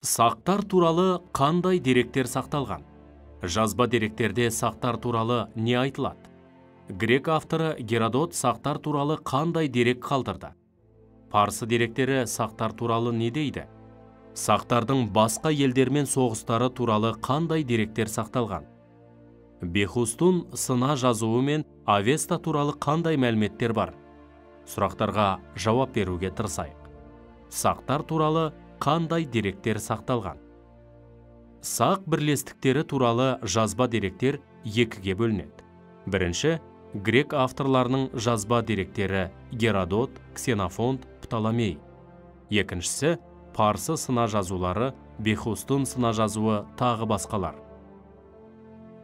Сақтар туралы қандай деректер сақталған? Жазба деректерде сақтар туралы не айтылады? Грек авторы Геродот сақтар туралы қандай дерек қалдырды? Парсы деректері сақтар туралы не дейді? Сақтардың басқа елдермен соғыстары туралы қандай деректер сақталған? Бехустун сына жазуы мен Авеста туралы қандай мәліметтер бар? Сұрақтарға жауап беруге тырысайық. Сақтар туралы қандай деректер сақталған? Сақ бірлестіктері туралы жазба деректер екіге бөлінеді. Бірінші, грек авторларының жазба деректері Геродот, Ксенофонт, Птоломей. Екіншісі, парсы сына жазулары, Бехустун сына жазуы, тағы басқалар.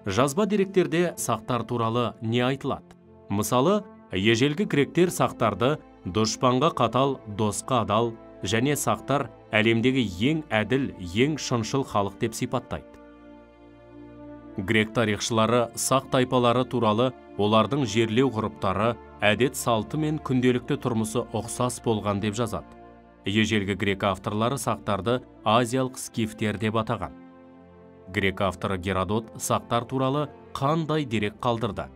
Жазба деректерде сақтар туралы не айтылады? Мысалы, ежелгі гректер сақтарды дұшпанға қатал, досқа адал және сақтар әлемдегі ең әділ, ең шыншыл халық деп сипаттайды. Грек тарихшылары сақ тайпалары туралы олардың жерлеу ғұрыптары, әдет салты мен күнделікті тұрмысы ұқсас болған деп жазады. Ежелгі грек авторлары сақтарды азиялық скифтер деп атаған. Грек авторы Геродот сақтар туралы қандай дерек қалдырды?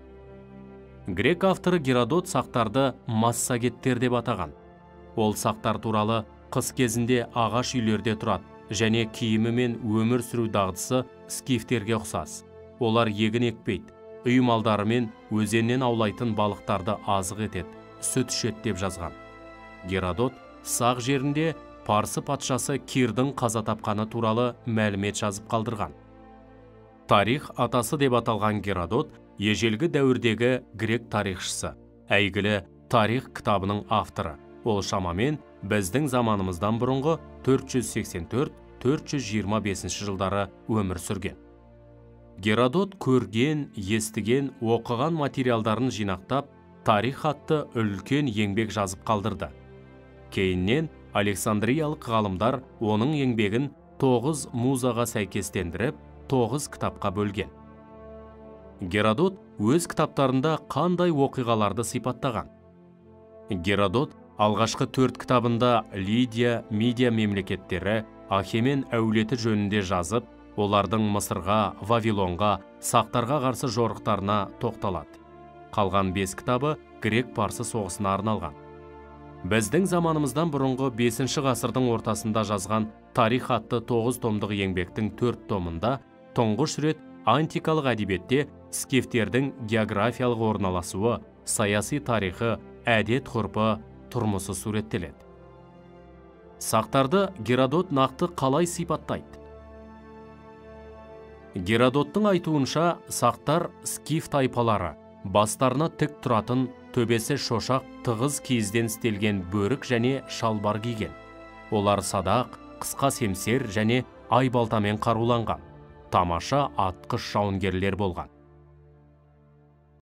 Грек авторы Геродот сақтарды массагеттер деп атаған. Ол сақтар туралы қыс кезінде ағаш үйлерде тұрады және киімі мен өмір сүру дағдысы скифтерге ұқсас. Олар егін екпейді, үй малдарымен өзеннен аулайтын балықтарды азық етеді, сүт ішеді деп жазған. Геродот сақ жерінде парсы патшасы Кирдің қаза тапқаны туралы мәлімет жазып қалдырған. Тарих атасы деп аталған Геродот ежелгі дәуірдегі грек тарихшысы, әйгілі тарих кітабының авторы. Ол шамамен біздің заманымыздан бұрынғы 484-425 жылдары өмір сүрген. Геродот көрген, естіген, оқыған материалдарын жинақтап, тарих атты үлкен еңбек жазып қалдырды. Кейіннен Александриялық ғалымдар оның еңбегін 9 музаға сәйкестендіріп, 9 кітапқа бөлген. Геродот өз кітаптарында қандай оқиғаларды сипаттаған? Геродот алғашқы 4 кітабында Лидия, Мидия мемлекеттері, Ахемен әулеті жөнінде жазып, олардың Мысырға, Вавилонға, сақтарға қарсы жорықтарына тоқталады. Қалған 5 кітабы грек-парсы соғысына арналған. Біздің заманымыздан бұрынғы 5 ғасырдың ортасында жазған тарих атты 9 томдық еңбектің 4 томында тұңғыш рет антикалық әдебиетте скифтердің географиялық орналасуы, саяси тарихы, әдет ғұрпы, тұрмысы суреттеледі. Сақтарды Геродот нақты қалай сипаттайды? Геродоттың айтуынша, сақтар скиф тайпалары, бастарына тік тұратын, төбесі шошақ тығыз киізден істелген бөрік және шалбар киген. Олар садақ, қысқа семсер және айбалтамен қаруланған. Тамаша атқыш жауынгерлер болған.